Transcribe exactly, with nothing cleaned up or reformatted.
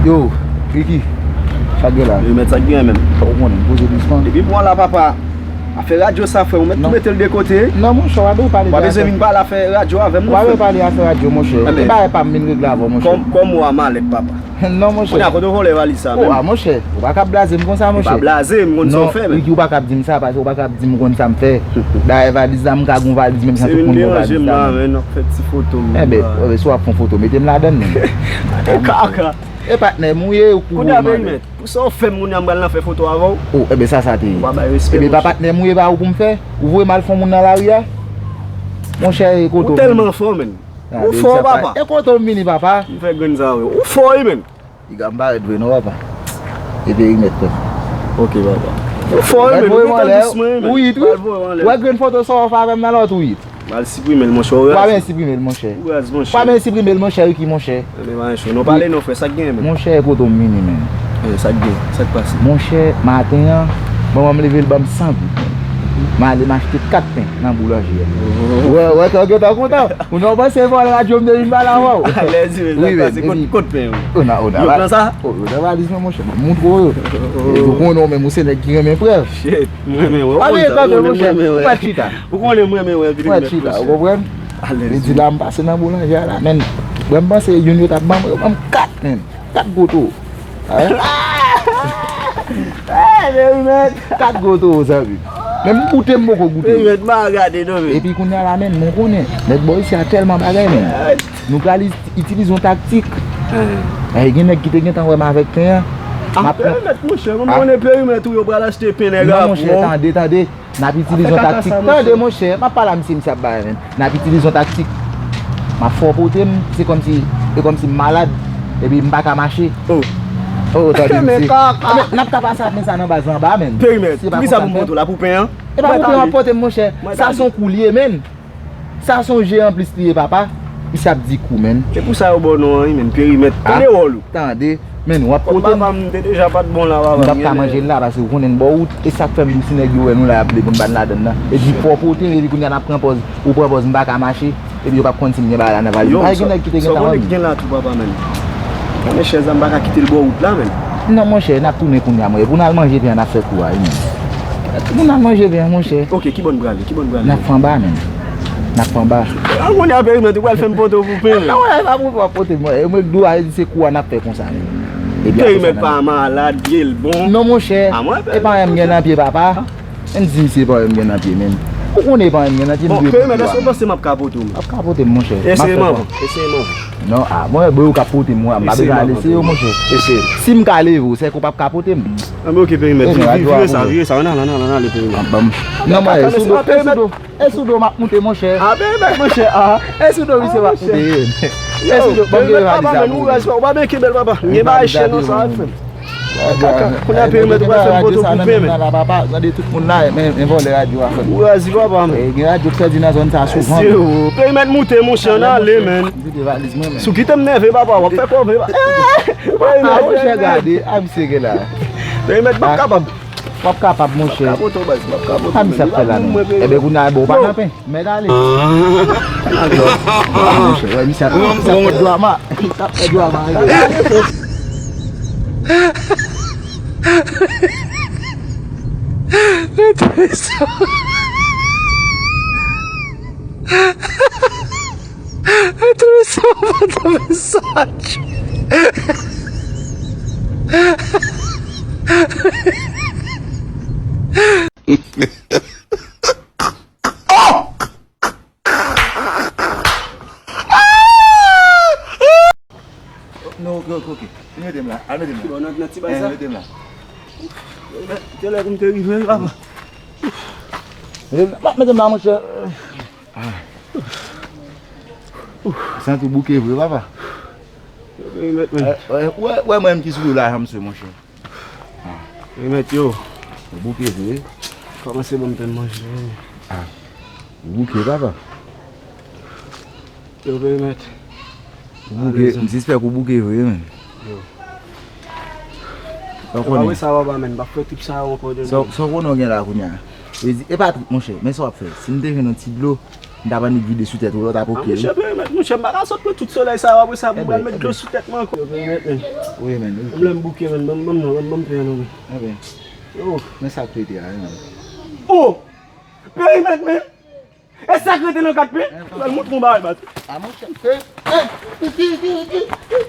Yo, Ricky, sa k gen la? Yo, mèt, sa k gen menm? Ou konnen, poze dousman. Depi pou w la, papa, afè radyo sa, frè, ou mèt tou mete l de kote. Non, monchè, w pa bezwen pale de afè. W pa bezwen vin pale afè radyo avè m, non, frè. W pa bezwen pale afè radyo, monchè. E bagay pa m vin regle avè w, monchè. Kòm, kòm ou a malèt, papa. Non, monchè. Kounye a, kote w vòlè valiz sa menm? O, a, monchè, ou pa ka blaze m konsa, monchè. Ou pa blaze m konn sa w fè menm. Non, Ricky, ou pa ka ap di m sa, paske ou pa ka ap di m konn sa m fè. Dayè, valiz la, m ka gon valiz, menm jan tout moun gon valiz la, menm. Se vin deranje m la, menm, n ap fè ti foto, menm. Enben, si w ap fè yon foto, mete m ladann, menm. Kaka. E patnè m ou ye, ou kou ou malè. Pou sa w fè m kounye a, m pral nan fè foto avè w. O, enben, sa, sa te ye. Ou pa bay respè, monchè. Enben, pa patnè m ou ye, pa ou pou m fè? Ou voye m al fè yon moun nan lari a? Monchè, e kote w vini? Ou tèlman fò, menn. Ou fò, papa. E kote w vini, papa? M fè grenn sa, wi. Ou fò, wi, menn. Piga m parèt vre non, papa. E perimèt, papa. Ok, papa. Ou fò, wi, menn. Ou pran dousman, wi, menn. Ou yit, wi. Ou wè grenn foto sa w fè avè m nan lòt, ou yit. M al siprime l, monchè. Ou pa bezwen siprime l, monchè. Ou raz, monchè. Ou pa bezwen siprime l, monchè, Ricky, monchè. Enben, pa enchou. Non, pale non, frè, sa k genyen, menn? Monchè, kote w vini, menn? Eh, sa k gen? Sa k pase? Monchè, maten an, manman m leve l ban m san goud. M ale m achte kat pen nan boulanje a. Ou wè, ou wè, kè w gentan kontan. Ou nan panse vòlè radyo m te vin pale avè w. Alèz, wi, sa k pase? Kot, kot pen yo? Ou nan, ou nan valiz mwen, monchè. M ap montre w yo. Ou konnen w menm, ou se nèg ki renmen prèv. Shit, m renmen wè. Pa gen kanpe, monchè. Ou pa chita. Ou konnen m renmen wè vini. Ou pa chita, ou konprann? Alèz. Li di la, m pase nan boulanje a la, menn. Mwen, m panse youn yo t ap ban m, yo ban m kat, menn. Kat gwo towo. Kat gwo towo, zanmi. Menm goute m poko goute. Perimèt, m pa gade non, menn. Epi kounye a la, menn, mwen konnen nèg bò isi a tèlman bagay, menn. Nou pral is-, itilize yon taktik. Eh, gen nèg ki te gentan wè m avèk pen an. Ah, perimèt, monchè, mwen konnen perimèt ou yo pral achte pen nèg a. Non, monchè, tande, tande. N ap itilize yon taktik. Tande, monchè, m ap pale a misye, misye ap bagay, menn. N ap itilize yon taktik. M ap fè w pote m, se kòmsi, se kòmsi m malad, epi m pa ka mache. Oh. Oh, tande, misye. N ap ka pase ap men sa nan baz anba, menn. Perimèt, poukisa pou m pote w la, pou pen an? E pa pou pen an ap pote m, monchè. Sa se yon kou l ye, menn. Sa se yon je anplis li ye, papa. Misye ap di kou, menn. Se pou sa yo ba w non an, wi, menn. Perimèt. Tande wòl ou. Tande. Menn, w ap pote m. Papa m te deja pa t bon la, papa m. M p ap ka manje l la, paske ou konnen m bò wout. E sa k fè m di w, si nèg yo wè nou la, y ap vle pou n pa t ladann nan. Epi fò w pote m, epi kounye a n ap pran pòz, ou pran pòz, m pa ka mache. Epi yo p ap konn si m gen bagay la nan valiz. Yo, sa w konnen k gen la tou, papa, menn. Konnen chèz la, m pa ka kite l bò wout la, menn. Non, monchè, n ap tounen kounye a, monchè. Pou n al manje pen an, n ap fè kou a, wi, menn. Pou n al manje pen an, monchè. Ok, ki bò n prale? Ki bò n prale? N ap fè anba, menn. N ap fè anba. A, kounye a, perimèt, ou pral fè m pote w pou pen, menn. Non, e pa pou w ap pote m, monchè. E mwen k di w a, se kou a n ap fè konsa, menn. Epi apre sa, perimèt pa malad, pye l bon. Non, monchè. E pa anyen m gen nan pye, papa. Menm si misye pa wè m gen nan pye, menn. Ou konnen pa wè m gen nan pye, m dwe pote w a. Bon, perimèt, èske w panse m ap ka pote w? M ap ka pote m, monchè. Eseye m avan, eseye m avan. Non, a, mwen, bon, ou ka pote m, m pa bezwen al eseye w, monchè. Eseye. Si m ka leve w, sèke w p ap ka pote m. Anben, ok, perimèt, vire sa, vire sa, ann ale, ann ale, ann ale, perimèt. Non, mwen, e sou do, e sou do, e sou do m ap moute, monchè. A, perimèt, monchè, a. E sou do, misye, m ap moute. E sou do, ban m gen valiz la pou ou. Ou pa byen kenbe l, papa. M gen bagay chen nan sa, frè m. Kaka, kounye a perimèt ou pral fè m pote w pou pen, menn. Gade radyo sa nan men m nan la, papa. Gade tout moun la, men, men vòlè radyo a, frè m. Ou razi, papa, menn. E, gen radyo k pèdi nan zòn sa souvan, menn. Perimèt moute, monchè, ann ale, menn. M vide valiz mwen, menn. Si w kite m nève, papa, w ap fè kòve, papa. Perimèt, monchè, gade, a misye gen la. Perimèt, m p ap kapab. W ap kapab, monchè. M p ap kapab, baz, m p ap kapab. A misye ap fè la, menn. Enben, kounye a, bon, ou pa nan pen. Mèt ale. Monchè, wè, misye ap, misye ap fè drama. Misye ap fè drama, wi. Mèt ale sa. Mèt ale sa, mèt ale sa. Non, ok, ok, ok. Vin mete m la. Al mete m la. Bon, nan, nan ti baz la. Mete m la. Telè pou m te rive, papa. Mete m la, mete m la, monchè. Santi w bouke vre, papa. Yo, perimèt, menn. Wè, wè, wè mwen menm ki sou do la, janm sou, monchè. Perimèt, yo. Ou bouke vre. Kòmanse ban m pen manje. A. Ou bouke, papa. Yo, perimèt. Ou bouke, m sispèk ou bouke vre, menn. Yo. Sa w konnen? Sa w konnen w gen la kounye a. E pa trip, monchè. Men sa w ap fè. Si m te jwenn yon ti dlo, M t ap annik vide sou tèt ou la, w t ap oke wi. Monchè, Perimèt, monchè, m pa ka sot pran tout solèy sa a, apre sa pou pral met dlo sou tèt mwen ankò. Perimèt, men. Wi, men. Ban m, ban m bouke, men. Ban m, ban m non, ban m, ban m peye non, men. Ebyen. Oh. Men sa k rete a, wi, men. Oh! Perimèt, men. E sa k rete nan kat pen? Pral montre yon bagay, bat. A, monchè, e, e, e, e, e, e,